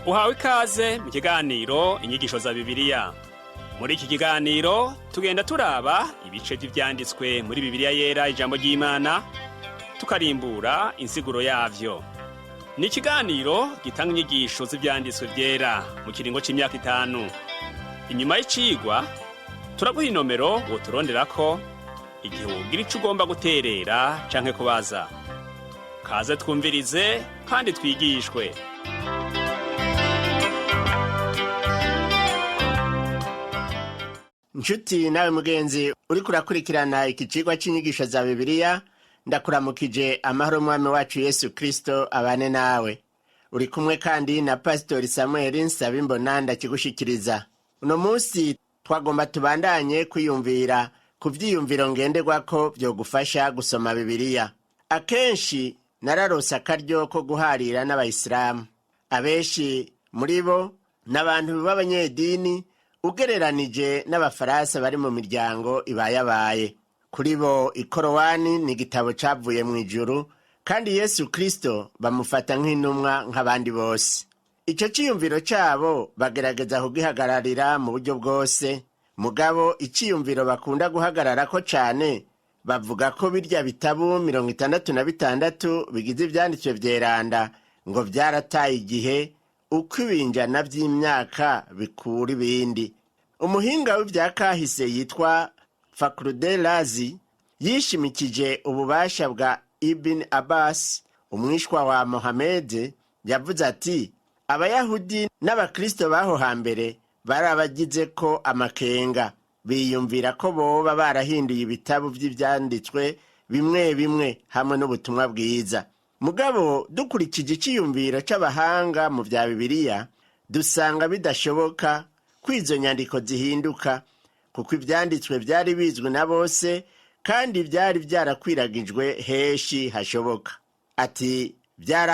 Uhawe ikaze mu kiganiro Inyigisho za Bibiliya. Muri iki kiganiro tugenda turaba ibice vy'ivyanditswe muri Bibiliya Yera, ijambo ry'Imana, tukarimbura insiguro yavyo. Ni ikiganiro gitanga inyigisho z'ivyanditswe vyera mu kiringo c'imyaka 5. Inyuma y'icigwa turaguha inomero woturonderako igihe wogira ico ugomba guterera canke kubaza. Kaze twumvirize kandi twigishwe. Nshuti nawe mugenzi uriko urakurikirana iki cigwa c'inyigisho za Bibiliya, ndakuramukije. Amahoro mwami wacu Yesu Kristo abane nawe. Uri kumwe kandi na Pasitori Samuel Nsabimbona ndakigushikiriza. Uno munsi twagomba tubandanye kwiyumvira ku vyiyumviro ngenderwako vyogufasha gusoma Bibiliya. Akenshi nararose akaryo ko guharira n'abayisilamu. Abenshi muri bo ni abantu b'abanyedini ugereranije n'abafaransa bari mu miryango ibayabaye. Kuri bo ikorowani ni igitabo cavuye mu ijuru, kandi Yesu Kristo bamufata nk'intumwa nk'abandi bose. Ico ciyumviro cabo bagerageza kugihagararira mu buryo bwose. Mugabo iciyumviro bakunda guhagararako cane, bavuga ko birya bitabu 66 bigize ivyanditswe vyeranda ngo vyarataye igihe uko ibinjana vy'imyaka bikura ibindi. Umuhinga w'ivya kahise yitwa Fakhruddin Razi yishimikije ububasha bwa Ibn Abbas, umwishwa wa Mohammed, yavuze ati: "Abayahudi n'abakristo b'aho hambere barabagize ko amakenga, biyumvira ko boba barahinduye ibitabo vy'ivyanditswe bimwe bimwe hamwe n'ubutumwa bwiza." Mugabo dukurikije iciyumviro c'abahanga mu vya Bibiliya, dusanga bidashoboka ko izo nyandiko zihinduka, kuko ivyanditswe vyari bizwi na bose kandi vyari vyarakwiragijwe henshi hashoboka. Ati: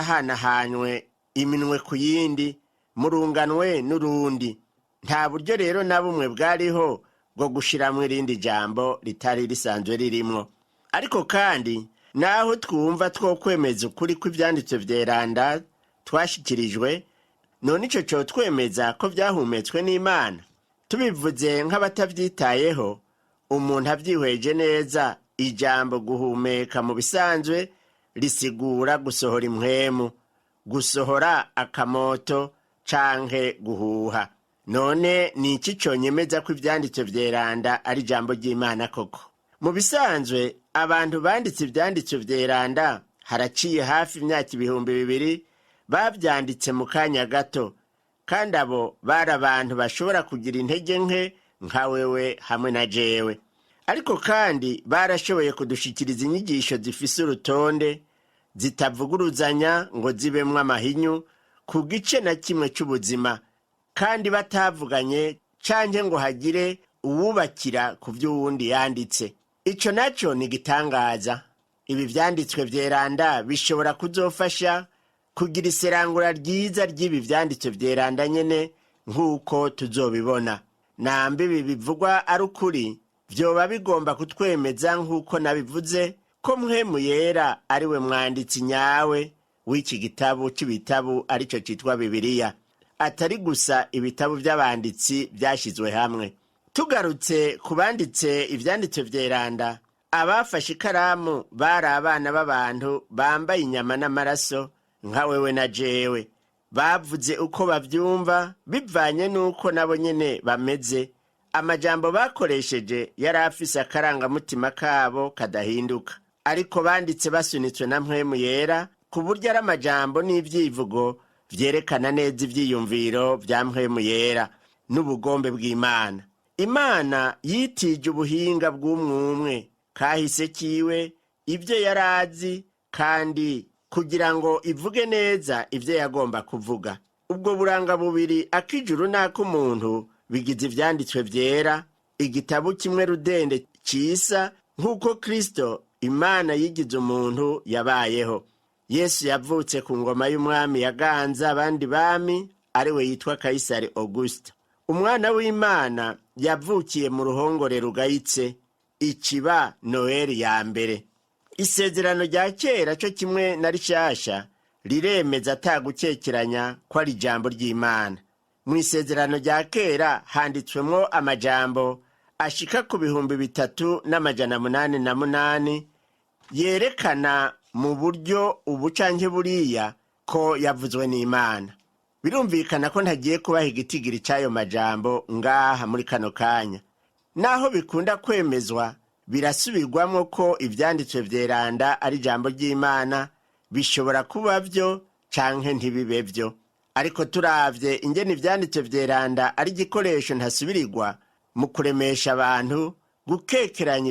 "Vyarahanahanywe iminwe ku yindi, murunganwe n'urundi. Nta buryo rero na bumwe bwariho bwo gushiramwo irindi jambo ritari risanzwe ririmwo." Ariko kandi naho twumva twokwemeza ukuri kw'ivyanditswe vyeranda twashikirijwe, none ico cotwemeza ko vyahumetswe n'Imana? Tubivuze nk'abatavyitayeho, umuntu avyihweje neza, ijambo guhumeka mu bisanzwe risigura gusohora impwemu, gusohora akamoto canke guhuha. None ni iki conyemeza ko ivyanditswe vyeranda ari ijambo ry'Imana koko? Mu bisanzwe abantu banditse ivyanditswe vyeranda haraciye hafi imyaka 2000, bavyanditse mu kanya gato, kandi abo bari abantu bashobora kugira intege nke nka wewe hamwe na jewe. Ariko kandi barashoboye kudushikiriza inyigisho zifise urutonde, zitavuguruzanya ngo zibemwo amahinyu ku gice na kimwe c'ubuzima, kandi batavuganye canke ngo hagire uwubakira ku vy'uwundi yanditse. Ico naco ni igitangaza. Ibi vyanditswe vyeranda bishobora kuzofasha kugira iserangura ryiza ry'ibi vyanditswe vyeranda nyene, nk'uko tuzobibona. Namba ibi bivugwa ari ukuri, vyoba bigomba kutwemeza, nk'uko nabivuze, ko Mpwemu Yera ari we mwanditsi nyawe w'iki gitabo c'ibitabu, arico citwa Bibiliya, atari gusa ibitabo vy'abanditsi vyashizwe hamwe. Tugarutse ku banditse ivyanditswe vyeranda, abafashe ikaramu bari abana b'abantu bambaye inyama n'amaraso nka wewe na jewe. Bavuze uko bavyumva bivanye n'uko nabo nyene bameze. Amajambo bakoresheje yari afise akarangamutima kabo kadahinduka, ariko banditse basunitswe na Mpwemu Yera, ku buryo ari amajambo n'ivyivugo vyerekana neza ivyiyumviro vya Mpwemu Yera n'ubugombe bw'Imana. Imana yitije ubuhinga bw'umwumwe, kahise kiwe, ibyo yari azi, kandi kugira ngo ivuge neza ibyo yagomba kuvuga. Ubwo buranga bubiri, ak'ijuru n'ak'umuntu, bigize ivyanditswe vyera, igitabo kimwe rudende cisa nk'uko Kristo, Imana yigize umuntu, yabayeho. Yesu yavutse ku ngoma y'umwami yaganza abandi bami, ari we yitwa Kayisari Auguste. Umwana w'Imana yavukiye mu ruhongore rugayitse, ikiba Noheli ya mbere. Isezerano rya kera cyo kimwe na rishasha Riremeza atagukekeranya ko ari ijambo ry'Imana. Mu isezerano rya kera handitswemwo amajambo ashika ku 3808 yerekana mu buryo ubu canke buriya ko yavuzwe n'Imana. Birumvikana ko ntagiye kubaha igitigiri c'ayo majambo ngaha muri kano kanya. Naho bikunda kwemezwa birasubirwamwo ko ivyanditswe vyeranda ari ijambo ry'Imana, bishobora kuba vyo canke ntibibe vyo. Ariko turavye ingene ivyanditswe vyeranda ari igikoresho ntasubirirwa mu kuremesha abantu, gukekeranya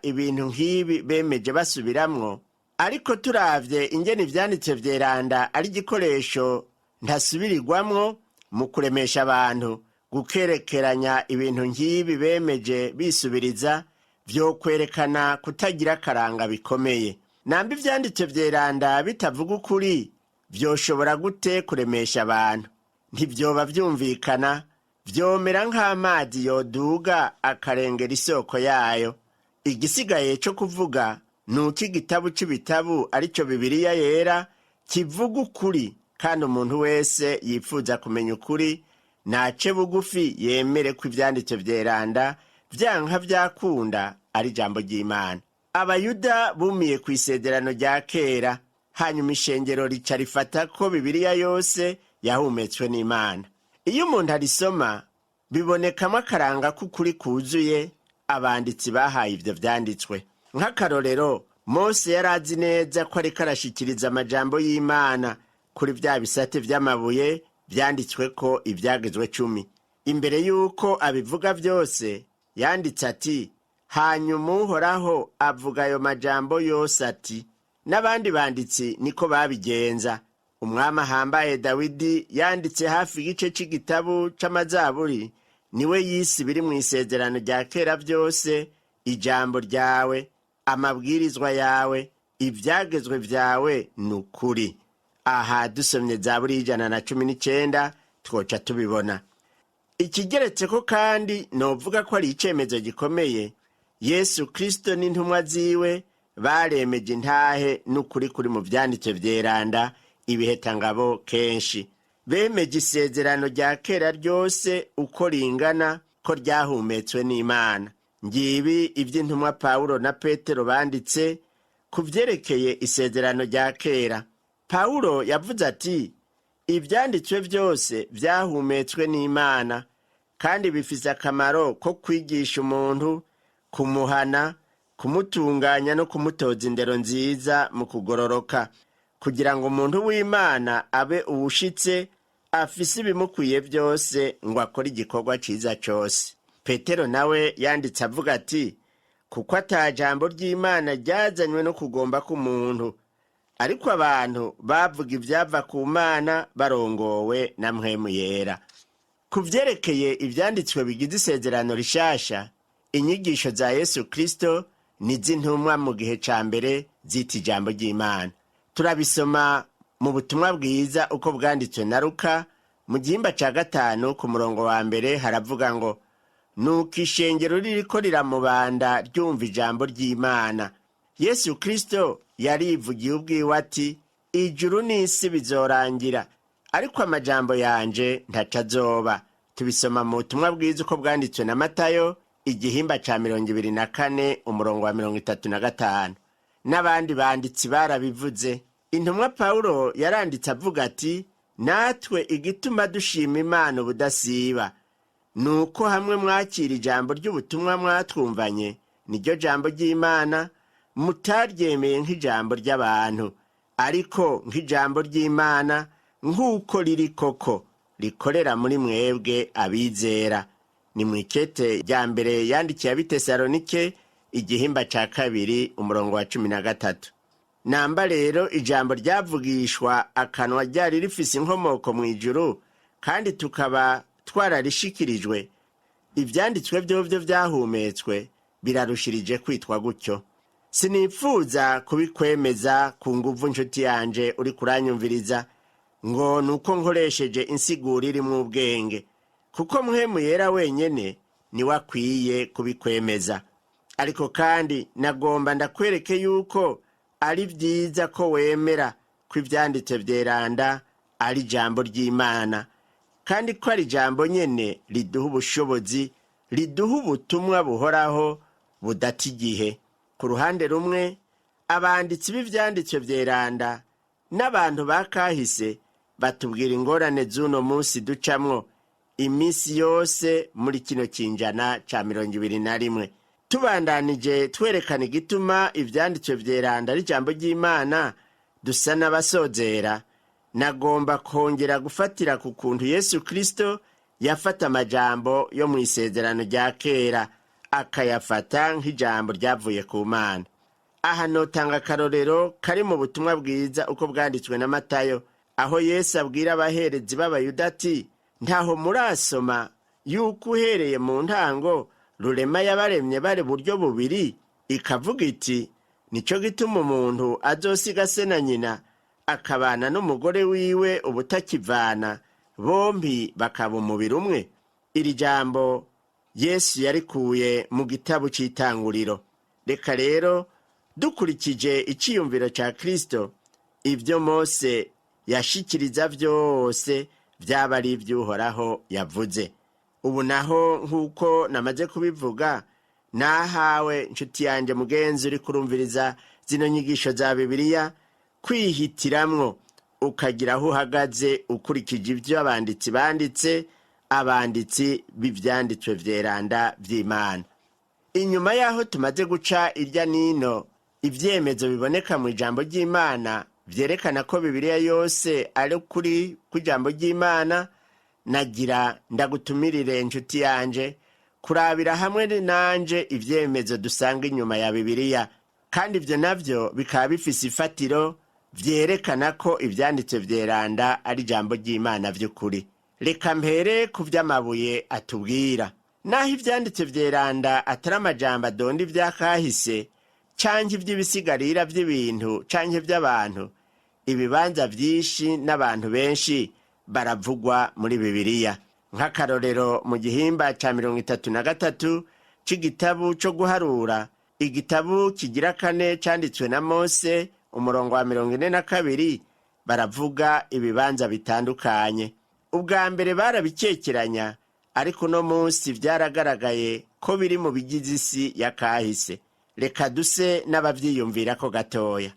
ibintu nk'ibi bemeje basubiramwo. Ariko turavye ingene ivyanditswe vyeranda ari igikoresho ntasubirirwamwo mu kuremesha abantu, gukerekeranya ibintu nk'ibi bemeje bisubiriza vyokwerekana kutagira akaranga bikomeye. Namba ivyanditswe vyeranda bitavuga ukuri, vyoshobora gute kuremesha abantu? Ntivyoba vyumvikana, vyomera nk'amazi yoduga akarengera isoko yayo. Igisigaye co kuvuga ni uko igitabu c'ibitabu arico Bibiliya Yera kivuga ukuri, kandi umuntu wese yifuza kumenya ukuri nace bugufi yemere ko ivyanditswe vyeranda vyanka vyakunda ari ijambo ry'Imana. Abayuda bumiye ku isezerano rya kera, hanyuma ishengero rica rifata ko Bibiliya yose yahumetswe n'Imana. Iyo umuntu arisoma bibonekamo akaranga k'ukuri kuzuye abanditsi bahaye ivyo vyanditswe. Nk'akarorero, Mose yari azi neza ko ariko arashikiriza amajambo y'Imana kuri vya bisate vy'amabuye vyanditswe ko ivyagezwe 10. Imbere y'uko abivuga vyose yanditse ati: "Hanyuma Uhoraho avuga ayo majambo yose ati." N'abandi banditsi niko babigenza. Umwami ahambaye Dawidi yanditse hafi igice c'igitabu c'amazaburi, niwe yise ibiri mu isezerano rya kera vyose ijambo ryawe, amabwirizwa yawe, ivyagezwe vyawe ni ukuri. Aha dusomye Zaburi 119 twoca tubibona. Ikigeretse ko kandi novuga ko ari icemezo gikomeye, Yesu Kristo n'intumwa ziwe baremeje intahe n'ukuri kuri mu vyanditswe vyeranda ibihetangabo kenshi. Bemeje isezerano rya kera ryose uko ringana ko ryahumetswe n'Imana. Ngibi ivy'intumwa Pawulo na Petero banditse ku vyerekeye isezerano rya kera. Pawulo yavuze ati: "Ivyanditswe vyose vyahumetswe n'Imana kandi bifise akamaro ko kwigisha umuntu, kumuhana, kumutunganya no kumutoza indero nziza mu kugororoka, kugira ngo umuntu w'Imana abe uwushitse, afise ibimukwiye byose ngo akore igikorwa ciza cose." Petero nawe yanditse avuga ati: "Kuko ata jambo ry'Imana ryazanywe no kugomba k'umuntu, ariko abantu bavuga ivyava ku Mana barongowe na Mpwemu Yera." Ku vyerekeye ivyanditswe bigize isezerano rishasha, inyigisho za Yesu Kristo niz'intumwa mu gihe ca mbere zita ijambo ry'Imana. Turabisoma mu butumwa bwiza uko bwanditswe na Luka mu gihimba ca 5 ku murongo wa 1, haravuga ngo: "Nuko ishengero ririko riramubanda ryumva ijambo ry'Imana." Yesu Kristo yarivugiye ubwiwe ati: "Ijuru n'isi bizorangira, ariko amajambo yanje ntaco azoba." Tubisoma mu butumwa bwiza uko bwanditswe na Matayo igihimba ca 24 umurongo wa 35. N'abandi banditsi barabivuze. Intumwa Pawulo yaranditse avuga ati: "Natwe igituma dushima Imana ubudasiba nuko hamwe mwakira ijambo ry'ubutumwa mwatwumvanye, niryo jambo ry'Imana, mutaryemeye nk'ijambo ry'abantu, ariko nk'ijambo ry'Imana nk'uko riri koko, rikorera muri mwebwe abizera." Ni mw'ikete rya mbere yandikiye Abitesalonike igihimba ca 2 umurongo wa 13. Namba rero ijambo ryavugishwa akanwa ryari rifise inkomoko mu ijuru, kandi tukaba twararishikirijwe, ivyanditswe vyovyo vyahumetswe birarushirije kwitwa gutyo. Sinipfuza kubikwemeza ku nguvu, nshuti yanje uri kuranyumviriza, ngo nuko nkoresheje insiguro irimwo ubwenge, kuko Mpwemu Yera wenyene niwe akwiye kubikwemeza. Ariko kandi nagomba ndakwereke yuko Ari byiza ko wemera ko ivyanditswe vyeranda ari ijambo ry'Imana, kandi ko ari ijambo nyene riduha ubushobozi, riduha ubutumwa buhoraho budata igihe. Ku ruhande rumwe, abanditsi b'ivyanditswe vyeranda n'abantu ba kahise batubwira ingorane z'uno munsi ducamwo iminsi yose muri kino kinjana ca 21. Tubandanije twerekana igituma ivyanditswe vyeranda ari ijambo ry'Imana, dusa n'abasozera. Nagomba kongera gufatira ku kuntu Yesu Kristo yafata amajambo yo mu isezerano rya kera akayafata nk'ijambo ryavuye ku Mana. Aha notanga akarorero kari mu butumwa bwiza uko bwanditswe na Matayo, aho Yesu abwira abaherezi b'Abayuda ati: "Ntaho murasoma yuko uhereye mu ntango Rurema yabaremye bari buryo bubiri, ikavuga iti: 'Nico gituma umuntu azosiga se na nyina akabana n'umugore wiwe ubutakivana, bombi bakaba umubiri umwe'?" Iri jambo Yesu yarikuye mu gitabo c'Itanguriro. Reka rero dukurikije iciyumviro ca Kristo, ibyo Mose yashikiriza vyose vyaba ari ivy'Uhoraho yavuze. Ubu naho, nk'uko namaze kubivuga, nahawe, nshuti yanjye mugenzi uri kurumviriza zino nyigisho za Bibiliya, kwihitiramwo ukagira aho uhagaze ukurikije ibyo abanditsi banditse, abanditsi b'ivyanditswe vyeranda vy'Imana. Inyuma y'aho tumaze guca irya nino ivyemezo biboneka mu ijambo ry'Imana vyerekana ko Bibiliya yose ari ukuri kw'ijambo ry'Imana, nagira ndagutumirire, inshuti yanje, kurabira hamwe nanje ivyemezo dusanga inyuma ya Bibiliya, kandi ivyo navyo bikaba bifise ifatiro vyerekana ko ivyanditswe vyeranda ari ijambo ry'Imana vy'ukuri. Reka mpere ku vy'amabuye atubwira. Naho ivyanditswe vyeranda atari amajambo adonda ivyakahise canke ivy'ibisigarira vy'ibintu canke vy'abantu, ibibanza vyinshi n'abantu benshi baravugwa muri Bibiliya. Nk'akarorero, mu gihimba ca 33 c'igitabu co Guharura, igitabu kigira kane canditswe na Mose, umurongo wa 42, baravuga ibibanza bitandukanye. Ubwa mbere barabikekeranya, ariko uno munsi vyaragaragaye ko biri mu bigize isi ya kahise. Reka duse n'abavyiyumvirako gatoya.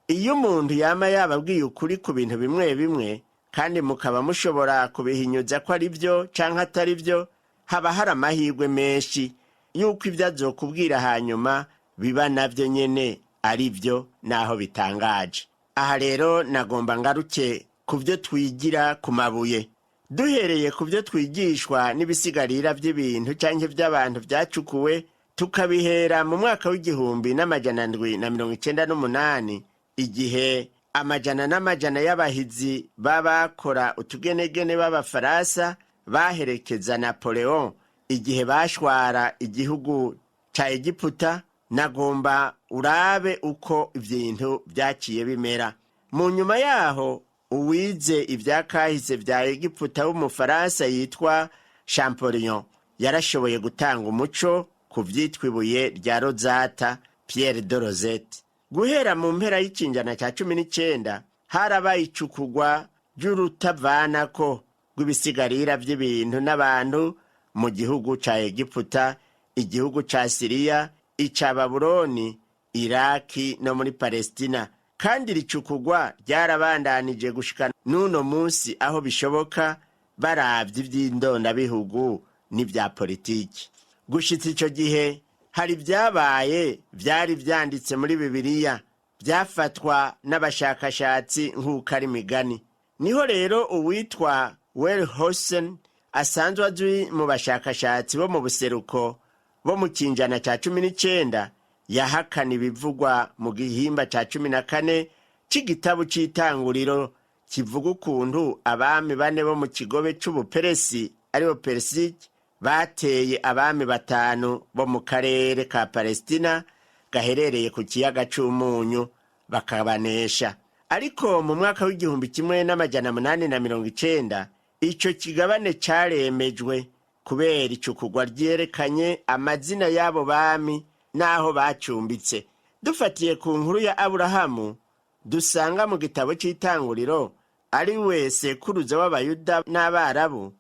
Iyo umuntu yama yababwiye ukuri ku bintu bimwe bimwe, kandi mukaba mushobora kubihinyuza ko ari byo canke atari byo, haba hari amahirwe menshi yuko ibyo azokubwira hanyuma biba navyo nyene ari byo, naho bitangaje. Aha rero nagomba ngaruke ku byo twigira ku mabuye. Duhereye ku byo twigishwa n'ibisigarira by'ibintu canke by'abantu vyacukuwe, tukabihera mu mwaka w'1798, igihe amajana n'amajana y'abahizi b'abakora utugenegene b'Abafaransa baherekeza Napoleon igihe bashwara igihugu ca Egiputa, nagomba urabe uko ibintu vyaciye bimera. Mu nyuma yaho, uwize ibya kahise vya Egiputa w'Umufaransa yitwa Champollion yarashoboye gutanga umuco ku vyitwa ibuye rya Rozata, Pierre de Rosette. Guhera mu mpera y'ikinjana cya 19, harabaye icukugwa ry'urutavanako rw'ibisigarira vy'ibintu n'abantu mu gihugu ca Egiputa, igihugu ca Siriya, ica Babuloni, Iraki no muri Palestina. Kandi ricukugwa ryarabandanije gushika n'uno munsi, aho bishoboka baravye ivy'indondabihugu n'ivya politiki. Gushitsa ico gihe, hari ibyabaye vyari vyanditse muri Bibiliya vyafatwa n'abashakashatsi nk'uko ari imigani. Niho rero uwitwa Wellhausen, asanzwe azwi mu bashakashatsi bo mu buseruko bo mu kinjana ca 19, yahakana ibivugwa mu gihimba ca 14 c'igitabo c'Itanguriro, kivuga ukuntu abami bane bo mu kigobe c'Ubuperesi, aribo Persike, bateye abami batanu bo mu karere ka Palestina gaherereye ku kiyaga c'Umunyu, bakabanesha. Ariko mu mwaka w'1890, ico kigabane caremejwe kubera icukugwa ryerekanye amazina y'abo bami n'aho bacumbitse. Dufatiye ku nkuru ya Aburahamu dusanga mu gitabo cy'Itanguriro, ari we sekuruza w'Abayuda n'Abarabu,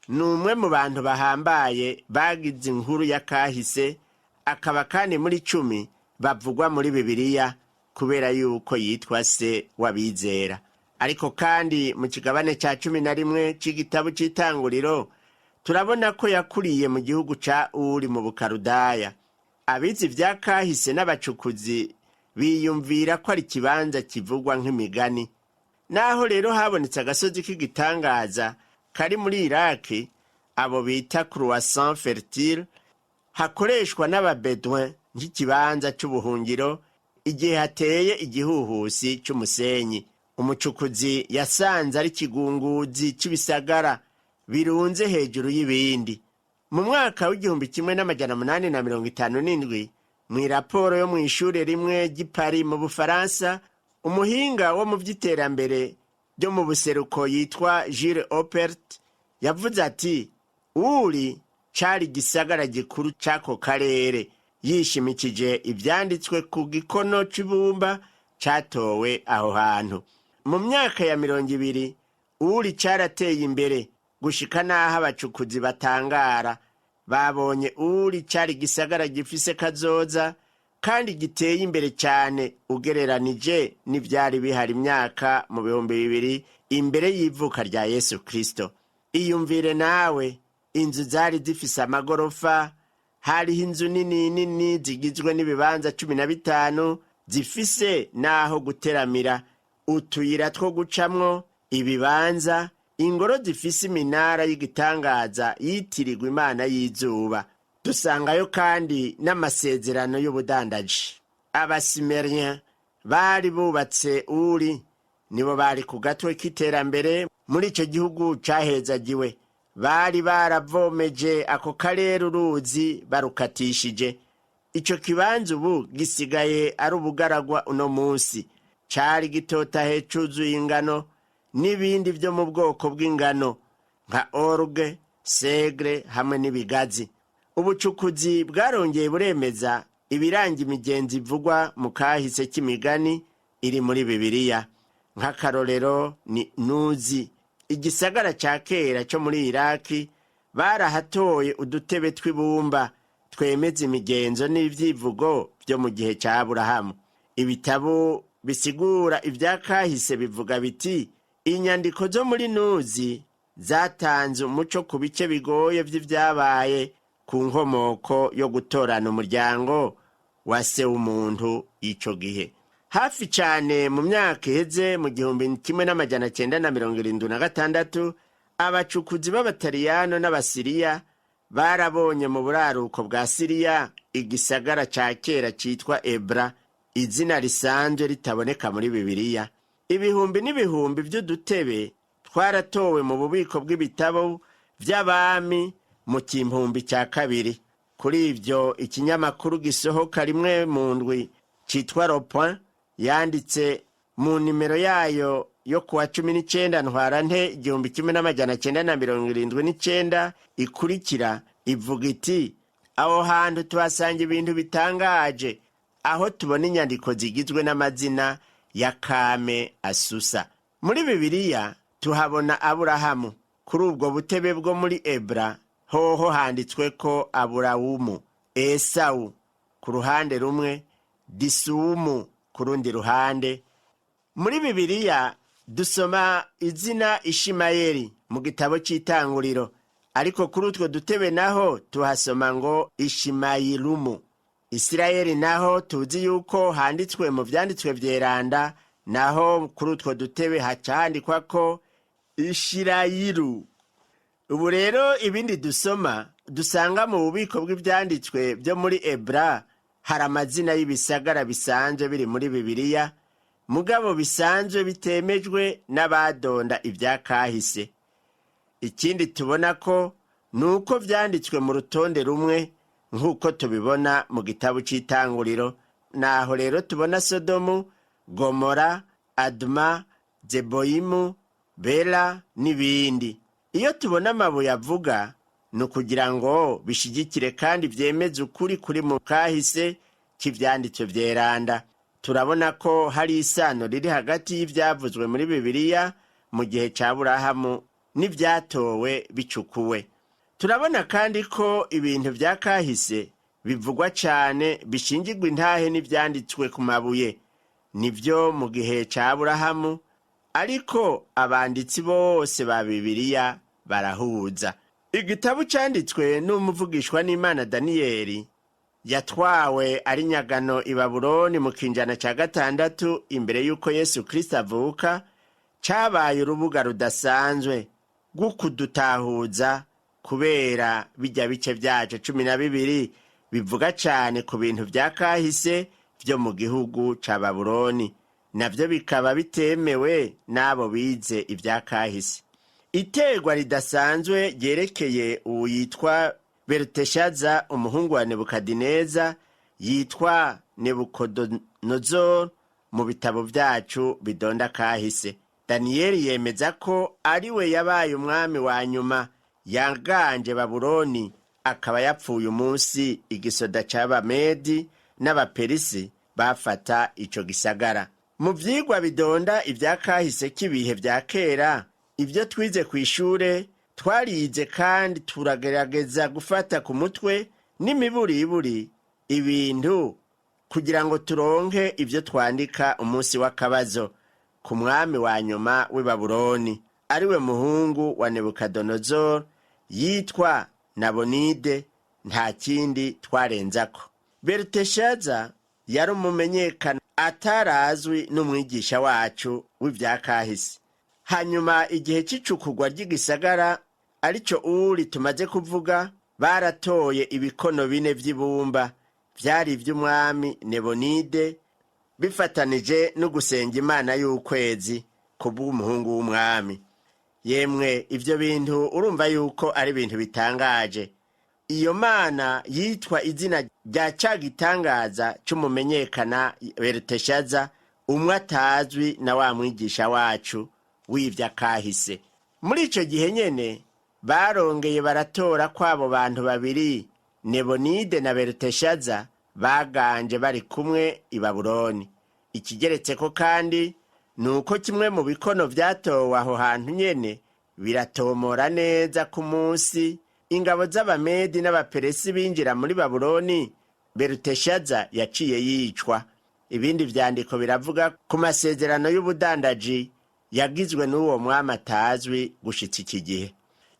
ni umwe mu bantu bahambaye bagize inkuru ya kahise, akaba kandi muri 10 bavugwa muri Bibiliya kubera yuko yitwa se w'abizera. Ariko kandi mu kigabane cya 11 cy'igitabo cy'Itanguriro turabona ko yakuriye mu gihugu ca Uri mu Bukarudaya. Abizi ibya kahise n'abacukuzi biyumvira ko ari ikibanza kivugwa nk'imigani. Naho rero habonetse agasozi k'igitangaza kari muri Iraki, abo bita Croissant Fertile, hakoreshwa n'Ababedouin nk'ikibanza c'ubuhungiro igihe hateye igihuhusi c'umusenyi. Umucukuzi yasanze ari ikigunguzi c'ibisagara birunze hejuru y'ibindi. Mu mwaka w'1857, mw'iraporo yo mw'ishure rimwe ry'i Paris mu Bufaransa, umuhinga wo mu vy'iterambere ryo mu buseruko yitwa Jules Opert yavuze ati: "Uri cari igisagara gikuru c'ako karere", yishimikije ivyanditswe ku gikono c'ibumba catowe aho hantu. Mu myaka ya 20, Uri carateye imbere gushika n'aho abacukuzi batangara. Babonye Uri cari igisagara gifise kazoza kandi giteye imbere cyane ugereranije n'ivyari bihari imyaka mu 2000 imbere y'ivuka rya Yesu Kristo. Iyumvire nawe, inzu zari zifise amagorofa, hariho inzu nini nini zigizwe n'ibibanza 15 zifise n'aho guteramira, utuyira two gucamwo, ibibanza, ingoro zifise iminara y'igitangaza yitirirwa imana y'izuba. Dusangayo kandi n'amasezerano y'ubudandaji. Abasimerien bari bubatse Uri, nibo bari ku gatwe k'iterambere muri ico gihugu cahezagiwe. Bari baravomeje ako karere uruzi barukatishije. Ico kibanza ubu gisigaye ari ubugaragwa uno munsi. Cari gitotahe cuzuye ingano n'ibindi vyo mu bwoko bw'ingano nka orge, segre hamwe n'ibigazi. Ubucukuzi bwarongeye buremeza ibiranga imigenzi ivugwa mu kahise k'imigani iri muri Bibiliya. Nk'akarorero ni Nuzi, igisagara ca kera co muri Iraki. Barahatoye udutebe tw'ibumba twemeza imigenzo n'ivyivugo vyo mu gihe ca Aburahamu. Ibitabo bisigura ibya kahise bivuga biti: "Inyandiko zo muri Nuzi zatanze umuco ku bice bigoye vy'ivyabaye ku nkomoko yo gutorana umuryango wa se w'umuntu ico gihe." Hafi cane mu myaka iheze, mu 1976, abacukuzi b'Abataliyano n'Abasiriya barabonye mu buraruko bwa Siriya igisagara ca kera citwa Ebra, izina risanzwe ritaboneka muri Bibiliya. Ibihumbi n'ibihumbi vy'udutebe twaratowe mu bubiko bw'ibitabo vy'abami mu kimpumbi cya kabiri. Kuri ivyo, ikinyamakuru gisohoka rimwe mu ndwi citwa Le Point yanditse mu nimero yayo yo kuwa 19 Ntwarante 1979 ikurikira, ivuga iti: "Aho hantu tuhasanga ibintu bitangaje, aho tubona inyandiko zigizwe n'amazina ya Kame Asusa. Muri Bibiliya tuhabona Aburahamu. Kuri ubwo butebe bwo muri Ebura hoho handitswe ko Aburawumu, Esawu ku ruhande rumwe, Disuwumu ku rundi ruhande. Muri Bibiliya dusoma izina Ishimayeli mu gitabo cy'Itanguriro, ariko kuri utwo dutebe naho tuhasoma ngo Ishimayilumu. Isirayeli naho tuzi yuko handitswe mu vyanditswe vyeranda, naho kuri utwo dutebe haca handikwa ko Ishirayiru. Ubu rero ibindi dusoma dusanga mu bubiko bw'ivyanditswe byo muri Ebura, hari amazina y'ibisagara bisanzwe biri muri Bibiliya, mugabo bisanzwe bitemejwe n'abadonda ibya kahise. Ikindi tubona ko ni uko vyanditswe mu rutonde rumwe nk'uko tubibona mu gitabo c'Itanguriro. Naho rero tubona Sodomu, Gomora, Aduma, Zeboyimu, Bela n'ibindi. Iyo tubona amabuye avuga, ni ukugira ngo bishigikire kandi vyemeze ukuri kuri mu kahise. cy'ivyanditswe vyeranda. Turabona ko hari isano riri hagati y'ivyavuzwe muri Bibiliya mu gihe ca Burahamu n'ivyatowe bicukuwe. Turabona kandi ko ibintu vya kahise bivugwa cane bishingirwa intahe n'ivyanditswe ku mabuye, nivyo mu gihe ca Aburahamu, ariko abanditsi bose ba Bibiliya barahuza. Igitabo canditswe n'umuvugishwa n'Imana Daniyeli yatwawe ari nyagano i Babuloni mu kinjana ca gatandatu imbere y'uko Yesu Kristo avuka, cabaye urubuga rudasanzwe rw'ukudutahuza kubera bijya bice vyaco 12 bivuga cane ku bintu vya kahise vyo mu gihugu ca Babuloni, navyo bikaba bitemewe n'abo bize ibya kahise. Iterwa ridasanzwe ryerekeye uwu yitwa Beluteshaza, umuhungu wa Nebukadineza, yitwa Nebukodonozor mu bitabo vyacu bidonda kahise. Daniyeli yemeza ko ari we yabaye umwami wa nyuma yaganje Babuloni, akaba yapfuye umunsi igisoda c'Abamedi n'Abaperisi bafata ico gisagara. Mu vyigwa bidonda ibya kahise k'ibihe vya kera, ibyo twize ku ishure, twarize kandi turagerageza gufata ku mutwe n'imiburiburi ibintu kugira ngo turonke ibyo twandika umunsi w'akabazo ku mwami wa nyuma w'i Babuloni, ariwe muhungu wa Nebukadonozor yitwa Nabonide. Nta kindi twarenzako. Beluteshaza yari umumenyekana atarazwi n'umwigisha wacu w'ibya kahise. Hanyuma igihe cy'icukurwa ry'igisagara, arico Uri tumaze kuvuga, baratoye ibikono bine vy'ibumba vyari ivy'umwami Nebonide, bifatanije no gusenga imana y'ukwezi kubw'umuhungu w'umwami. Yemwe, ivyo bintu urumva yuko ari ibintu bitangaje. Iyo mana yitwa izina rya ca gitangaza c'umumenyekana Beluteshaza, umwe atazwi na wa mwigisha wacu w'ivyo akahise. Muri ico gihe nyene barongeye baratora kw'abo bantu babiri, Nebonide na Beluteshaza, baganje bari kumwe i Babuloni. Ikigeretseko kandi ni uko kimwe mu bikono vyatowe aho hantu nyene biratomora neza ku munsi ingabo z'Abamedi n'Abaperesi binjira muri Babuloni, Beluteshaza yaciye yicwa. Ibindi vyandiko biravuga ku masezerano y'ubudandaji yagizwe n'uwo mwami atazwi gushitsa iki gihe.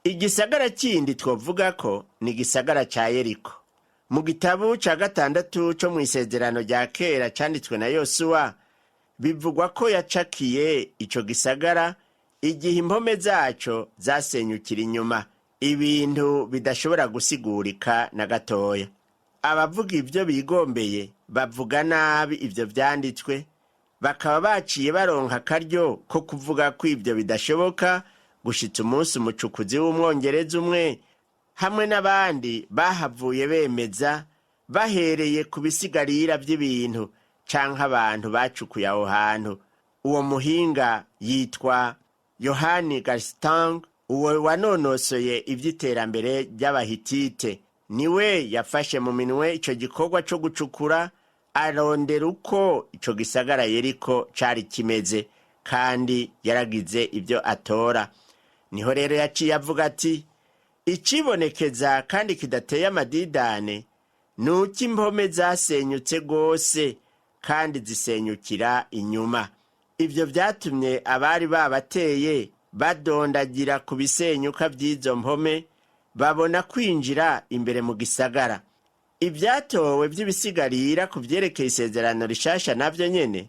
Igisagara kindi twovuga ko ni igisagara ca Yeriko. Mu gitabo ca gatandatu co mw'isezerano rya kera canditswe na Yosuwa, bivugwa ko yacakiye ico gisagara igihe impome zaco zasenyukira inyuma, ibintu bidashobora gusigurika na gatoya. Abavuga ivyo bigombeye bavuga nabi ivyo vyanditswe, bakaba baciye baronka akaryo ko kuvuga ko ivyo bidashoboka, gushitsa umunsi umucukuzi w'Umwongereza umwe hamwe n'abandi bahavuye bemeza bahereye ku bisigarira vy'ibintu canke abantu bacukuye aho hantu. Uwo muhinga yitwa Yohani Garstang, uwo wanonosoye ivy'iterambere ry'Abahitite, niwe yafashe mu minwe ico gikorwa co gucukura, arondera uko ico gisagara Yeriko cari kimeze, kandi yaragize ibyo atora. Niho rero yaciye avuga ati: "Icibonekeza kandi kidateye amadidane ni uko impome zasenyutse rwose kandi zisenyukira inyuma." Ibyo byatumye abari babateye badondagira ku bisenyuka by'izo mpome, babona kwinjira imbere mu gisagara. Ibyatowe by'ibisigarira ku byerekeye isezerano rishasha navyo nyene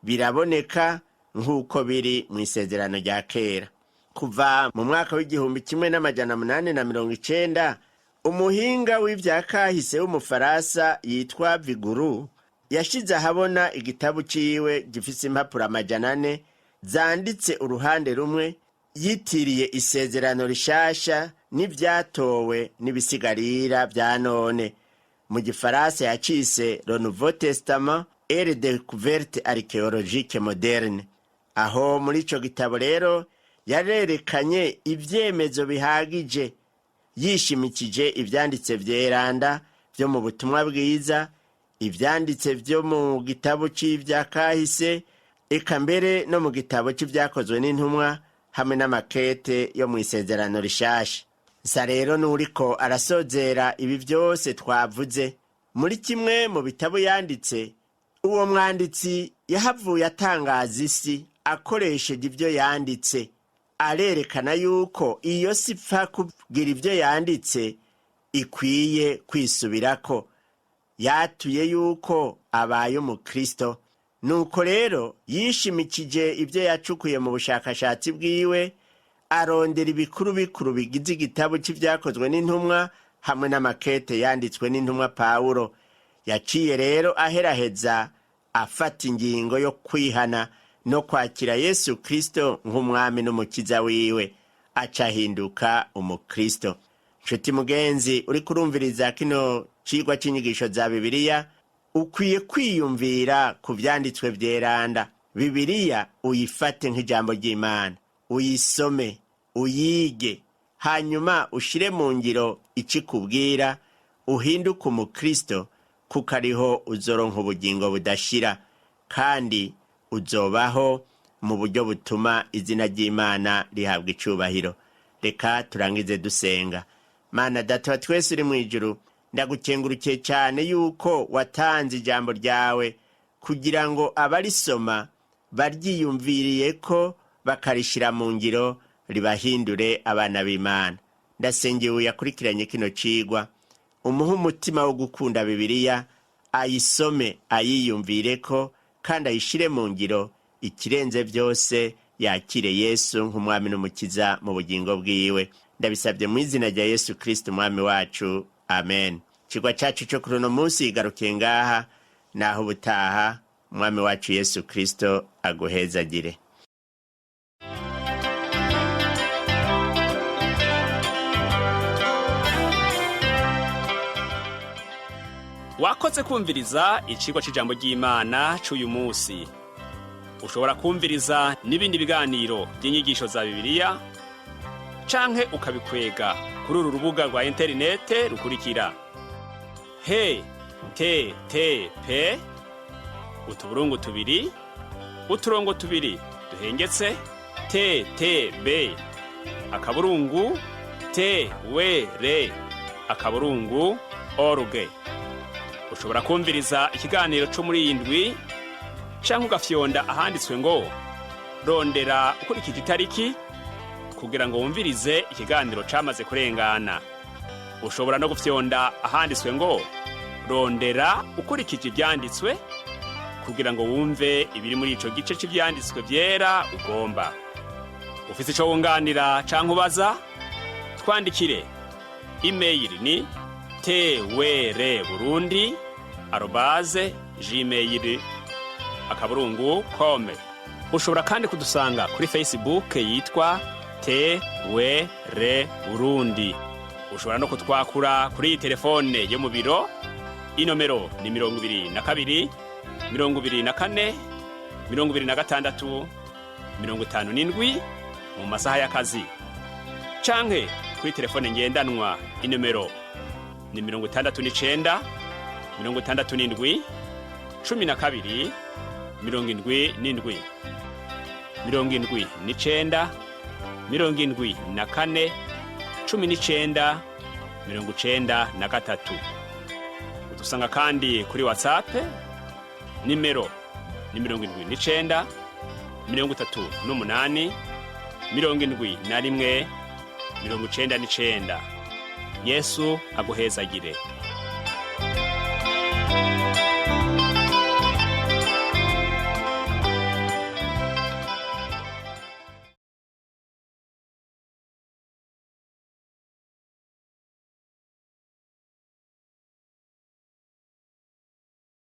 biraboneka nk'uko biri mu isezerano rya kera. Kuva mu mwaka w'1890, umuhinga w'ivya kahise w'Umufaransa yitwa Viguru yashize ahabona igitabo ciwe gifise impapuro 400 zanditse uruhande rumwe, yitiriye Isezerano Rishasha n'ivyatowe n'ibisigarira vya none. Mu gifaransa yacise "Le Nouveau Testament et les découvertes archéologiques modernes". Aho muri ico gitabo rero yarerekanye ivyemezo bihagije yishimikije ivyanditse vyeranda vyo mu Butumwa Bwiza. Ivyanditse vyo mu gitabo c'ivya kahise, eka mbere no mu gitabo c'ivyakozwe n'intumwa hamwe n'amakete yo mu Isezerano Rishasha. Nsa rero n'uriko arasozera ibi vyose twavuze. Muri kimwe mu bitabo yanditse, uwo mwanditsi yahavuye atangaza isi akoresheje ibyo yanditse, arerekana yuko iyo si ipfa kugira ibyo yanditse ikwiye kwisubirako. Yatuye yuko abaye umukristo. Nuko rero yishimikije ibyo yacukuye mu bushakashatsi bwiwe, arondera ibikuru bikuru bigize igitabo cy'Ibyakozwe n'Intumwa hamwe n'amakete yanditswe n'intumwa Pawulo. Yaciye rero aheraheza afata ingingo yo kwihana no kwakira Yesu Kristo nk'umwami n'umukiza wiwe, aca ahinduka umukristo. Nshuti mugenzi uri kurumviriza kino cigwa c'inyigisho za Bibiliya, ukwiye kwiyumvira ku vyanditswe vyeranda. Bibiliya uyifate nk'ijambo ry'Imana, uyisome, uyige, hanyuma ushire mu ngiro ikikubwira, uhinduke umukristo, kuko ariho uzoronka ubugingo budashira kandi uzobaho mu buryo butuma izina ry'Imana rihabwa icubahiro. Reka turangize dusenga. Mana Data wa twese uri mu ijuru, ndagukengurukiye cyane yuko watanze ijambo ryawe kugira ngo abarisoma baryiyumviriye ko bakarishira mu ngiro ribahindure abana b'Imana. Ndasengeye yakurikiranye kino cigwa, umuhe umutima wo gukunda Bibiliya, ayisome, ayiyumvire ko kandi ayishire mu ngiro. Ikirenze byose, yakire Yesu nk'umwami n'umukiza mu bugingo bwiwe. Ndabisabye mu izina rya Yesu Kristo umwami wacu, amen. Ikigwa cyacu cyo kuri uno munsi igarukiye ngaha. Naho ubutaha, umwami wacu Yesu Kristo aguhezagire. Wakoze kumviriza icigwa c'ijambo ry'Imana c'uyu munsi. Ushobora kumviriza n'ibindi biganiro by'inyigisho za Bibiliya canke ukabikwega kuri uru rubuga rwa interinete rukurikira: http://ttb.twr.org. Ushobora kumviriza ikiganiro cyo muri iyi ndwi canke ugafyonda ahanditswe ngo "Rondera ukurikije itariki" kugira ngo wumvirize ikiganiro camaze kurengana. Ushobora no gufyonda ahanditswe ngo "Rondera ukurikije ivyanditswe" kugira ngo wumve ibiri muri ico gice c'ivyanditswe vyera ugomba. Ufise ico wunganira canke ubaza, twandikire. Imeyili ni twrburundi@gmail.com. Ushobora kandi kudusanga kuri Facebook yitwa TWR Burundi. Ushobora no kutwakura kuri iyi telefone yo mu biro. Inomero ni 22, 24, 26, 57 mu masaha y'akazi, canke kuri telefone ngendanwa, inomero ni 69, 67, 12, 77, 79, 74, 19, 93. Udusanga kandi kuri WhatsApp, nimero ni 79, 38, 71, 99. Yesu aguhezagire.